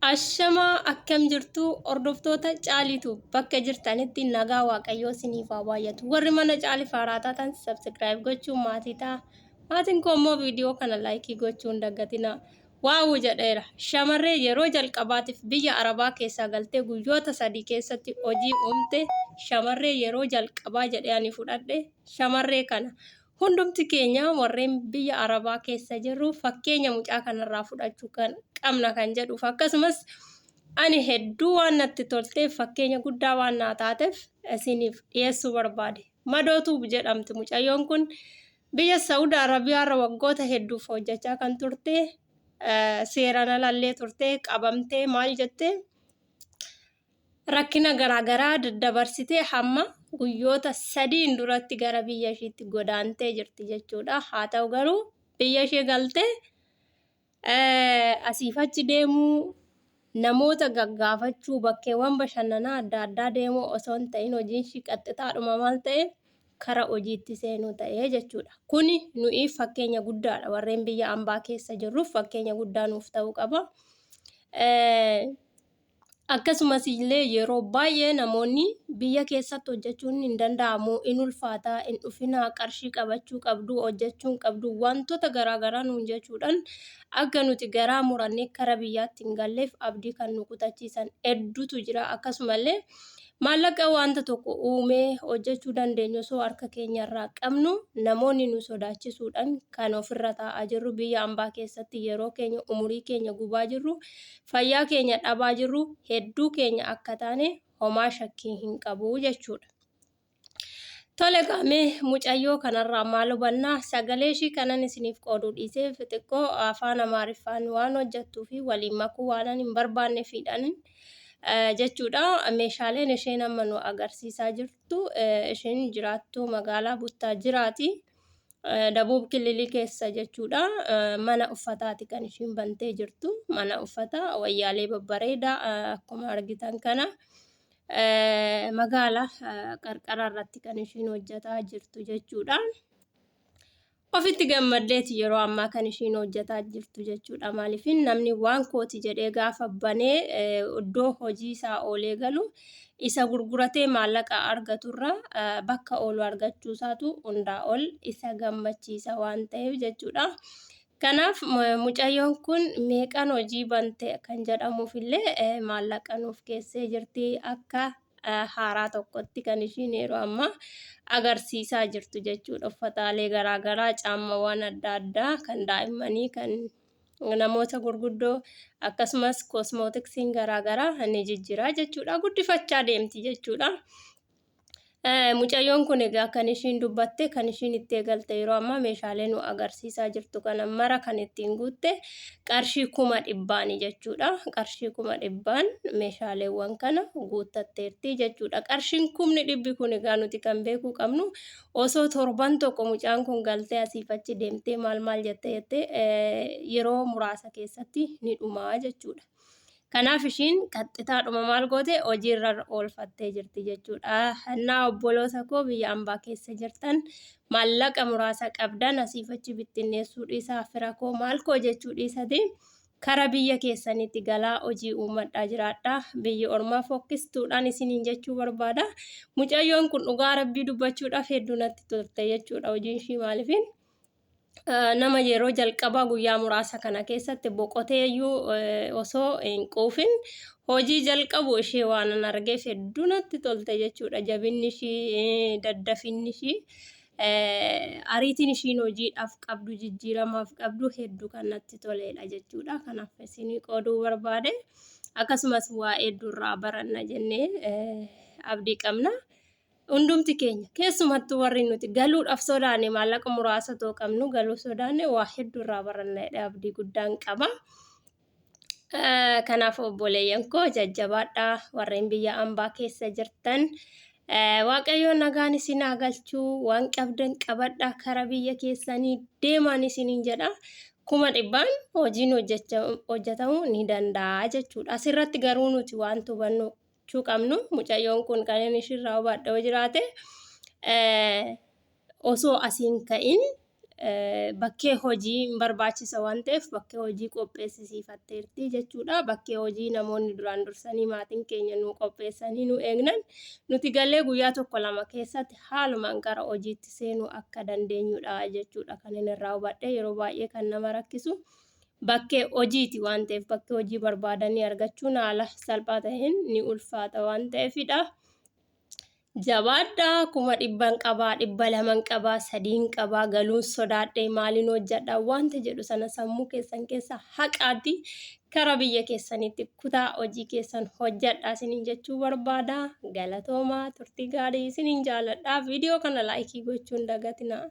Ashamaa akkam jirtu hordoftoota Caaliitu bakka jirtanitti nagaa waaqayyoo isiniif haa baay'atu. Warri mana Caalii faaraa taatan subscribe gochuun maatii ta'a. Maatiin koo immoo viidiyoo kana laayikii gochuu hin dagatinaa. Waawuu jedheera. Shamarree yeroo jalqabaatiif biyya Arabaa keessaa galtee guyyoota 3 keessatti hojii uumte shamarree yeroo jalqabaa jedhee ani fudhadhe shamarree kana. Hundumti keenya warreen biyya Arabaa keessa jirru fakkeenya mucaa kanarraa fudhachuu kan qabna kan jedhuuf akkasumas ani hedduu waan natti tolteef fakkeenya guddaa waan naa taateef isiniif dhiyeessuu barbaade. Madoo Tuub jedhamti mucayyoon kun biyya Saudi Arabiyaarra waggoota hedduuf hojjechaa kan turte seeraan alallee turte qabamtee maal jette rakkina garaagaraa daddabarsitee hamma guyyoota sadiin duratti gara biyya ishiitti godaantee jirti jechuudha. Haa ta'u garuu biyya ishee galtee asiif achi deemuu namoota gaggaafachuu bakkeewwan bashannanaa adda addaa deemuu osoo hin ta'in hojiin ishii qaxxitaadhuma maal ta'e kara hojiitti seenuu ta'e jechuudha. Kuni nu'iif fakkeenya guddaadha. Warreen biyya ambaa keessa jirruuf fakkeenya guddaa nuuf ta'uu qaba. Akkasumas illee yeroo baay'ee namoonni biyya keessatti hojjechuun hin danda'amu, in ulfaata, hin dhufinaa, qarshii qabachuu qabdu, hojjechuu hin qabdu, wantoota garaa garaa nuun jechuudhaan akka nuti garaa murannee kara biyyaatti hin galleef abdii kan nu kutachiisan hedduutu jira. Akkasumallee maallaqa wanta tokko uumee hojjechuu dandeenyu osoo harka keenya irraa qabnu namoonni nu sodaachisuudhaan kan ofirra taa'aa jirru biyya ambaa keessatti yeroo keenya umurii keenya gubaa jirru fayyaa keenya dhabaa jirru hedduu keenya akka taane homaa shakkii hin qabu jechuudha. Tole egaa mee mucayyoo kanarraa maal hubannaa? Sagalee ishii kanan isiniif qooduu dhiiseef xiqqoo afaan Amaariffaan waan hojjettuu fi waliin makuu waanan hin barbaannefiidhaan jechuudha. Meeshaaleen isheen amma nu agarsiisaa jirtu isheen jiraattuu magaalaa Buttaa jiraati. Dabuub Kililii keessa jechuudha. Mana uffataati kan ishiin bantee jirtu. Mana uffataa wayyaalee babbareedaa akkuma argitan kana magaala qarqara irratti kan ishiin hojjetaa jirtu jechuudha. Ofitti gammaddeeti yeroo ammaa kan ishiin hojjetaa jirtu jechuudha. Maaliif namni waan kooti jedhee gaafa banee iddoo hojii isaa oolee galu isa gurguratee maallaqa argaturra bakka oolu argachuusaatu hundaa ol isa gammachiisa waan ta'eef jechuudha. Kanaaf mucayyoon kun meeqan hojii bante kan jedhamuuf illee maallaqa nuuf keessee jirti akka haaraa tokkotti kan ishiin yeroo ammaa agarsiisaa jirtu jechuudha. Uffataalee garaagaraa, caammawwan adda addaa kan daa'immanii kan namoota gurguddoo akkasumas koosmootiksiin garaagaraa ni jijjiraa jechuudha. Guddifachaa deemti jechuudha. Mucayyoon kun egaa kan ishiin dubbatte kan ishiin itti eegalte yeroo ammaa meeshaalee nu agarsiisaa jirtu kana mara kan ittiin guutte qarshii 100,000 jechuudha. Qarshii 100,000 meeshaaleewwan kana guuttatteerti jechuudha. Qarshiin 100,000 kun egaa nuti kan beekuu qabnu osoo torban tokko mucaan kun galtee asiif achi deemtee maal maal jettee jettee yeroo muraasa keessatti ni dhumaa jechuudha. Kanaaf ishiin qaxxitaadhuma maal goote hojiirra oolfattee jirti jechuudha. Hannaa obboloota koo biyya ambaa keessa jirtan maallaqa muraasa qabdan asiif achi bittinneessuu dhiisaa fira koo maal koo jechuu dhiisati kara biyya keessanitti galaa hojii uummadhaa jiraadha. Biyyi ormaa fokkistuudhaan isiniin jechuu barbaada. Mucayyoon kun dhugaa rabbii dubbachuudhaaf hedduu natti tolte jechuudha hojiin ishii maaliifin. Nama yeroo jalqabaa guyyaa muraasa kana keessatti boqotee iyyuu osoo hin quufin hojii jalqabu ishee waanan argeef hedduu natti tolte jechuudha. Jabinni ishii, daddafinni ishii, ariitiin ishiin hojiidhaaf qabdu, jijjiiramaaf qabdu hedduu kan natti toledha jechuudha. Kanaaf isinii qooduu barbaade. Akkasumas waa hedduu irraa baranna jennee abdii qabna. Hundumti keenya keessumattuu warri nuti galuudhaaf sodaanne maallaqa muraasa otoo qabnu galuu sodaanne waa hedduu irraa baranna jedhee abdii guddaan qaba. Kanaaf obboleeyyan koo jajjabaadhaa warreen biyya ambaa keessa jirtan Waaqayyoon nagaan isin haa galchuu waan qabdan qabadhaa kara biyya keessanii deemaan isiniin jedha. 100,000 hojiin hojjetamuu ni danda'a jechuudha. Asirratti garuu nuti waan hubannu hubachuu qabnu mucayyoon kun kan inni ishirraa hubadhe yoo jiraate osoo asiin ka'in Bakkee hojii hin barbaachisa waan ta'eef bakkee hojii qopheessisiifatteerti jechuudha. Bakkee hojii namoonni duraan dursanii maatiin keenya nu qopheessanii nu eegnan nuti galee guyyaa tokko lama keessatti haalumaan gara hojiitti seenuu akka dandeenyudha jechuudha kan inni irraa hubadhe. Yeroo baay'ee kan nama rakkisu bakkee hojiiti waan ta'eef bakkee hojii barbaadanii argachuun haala salphaa ta'een ni ulfaata waan ta'eefidha. Jabaadhaa 100,000 qabaa, 200n qabaa, sadiin qabaa, galuun sodaadhee maaliin hojjedha wanta jedhu sana sammuu keessan keessa haqaati kara biyya keessanitti kutaa hojii keessan hojjedha isiniin jechuu barbaada. Galatoomaa, turtii gaarii isiniin jaaladha. Viidiyoo kana laayikii gochuun dagatinaa.